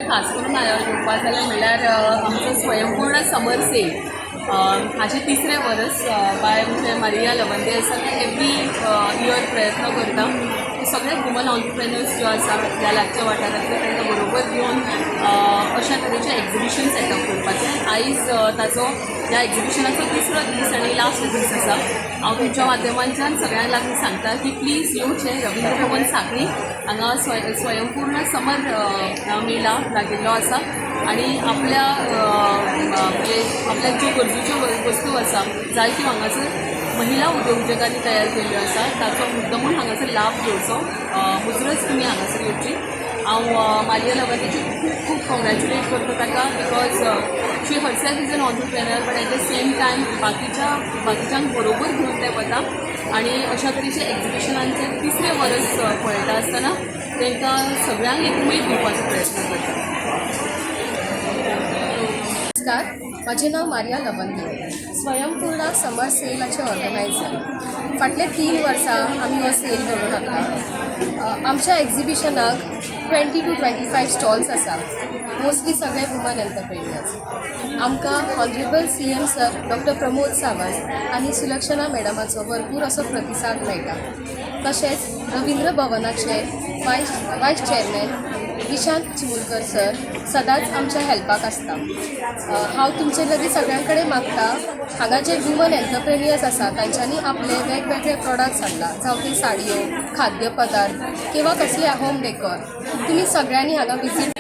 खास करून येवपा जाल्यार म्हणल्यार आमचो स्वयंपूर्ण समर सेल हाचें तिसरें वर्स बाय म्हणजे मारिया लवंदे आसा तें एवरी इयर प्रयत्न करता सगळे वुमन ऑन्टरप्रेनर्स ज्यो आसा ह्या लागच्या वाठारांतले तांकां बरोबर घेवन अशा तरेचें एक्झिबिशन सेटअप करपाचें. आयज ताचो ह्या एक्झिबिशनाचो तिसरो दीस आनी लास्ट दीस आसा. हांव तुमच्या माध्यमांतल्यान सगळ्यांक लागीं सांगता की प्लीज येवचें. रवींद्र भवन, सांखळी हांगा स्वयंपूर्ण समर मेला लागिल्लो आसा आनी आपल्या म्हणजे आपल्याक ज्यो गरजेच्यो वस्तू आसा जायत्यो हांगासर महिला उद्योजकांनी तयार केल्ल्यो आसा, ताचो मुद्दमून हांगासर लाभ घेवचो. मुजरत तुमी हांगासर येवची. हांव मारिया लवंदेची खूब खूब कॉंग्रॅच्युलेट करता ताका because she herself is an entrepreneur, but at the same time बाकीच्या बाकीच्यांक बरोबर घेवन ते वता आनी अशा तरेचे एक्झिबिशनांचे तिसरें वर्स पळयता आसतना तांकां सगळ्यांक एक उमेद दिवपाचो प्रयत्न करता. नमस्कार, म्हजें नांव Maria Lawande, Swayampurna summer सेलाचे organiser. फाटले 3 वर्सां आमी हो सेल घडोवन हाडटा. आमच्या एग्जिबिशनाक 20 to 25 stalls आसा, मोस्टली सगळे वुमन एंटरप्रेन्युअर्स. आमकां honourable CM sir doctor Pramod Sawant आनी सुलक्षणा मॅडमाचो भरपूर असो प्रतिसाद मेळटा. तशेंच रविंद्र भवनाचे वायस चेअरमॅन विशांत चिमुलकर सर सदांच आमच्या हेल्पाक आसता. हांव तुमचे लागीं सगळ्यां कडेन मागता, हांगा जे वुमन एंटरप्रेन्युअर्स आसा तांच्यांनी आपले वेगवेगळे प्रोडक्ट्स हाडला, जावं ते साडयो, खाद्य पदार्थ किंवा कसले होम डेकोर, तुमी सगळ्यांनी हांगा विजीट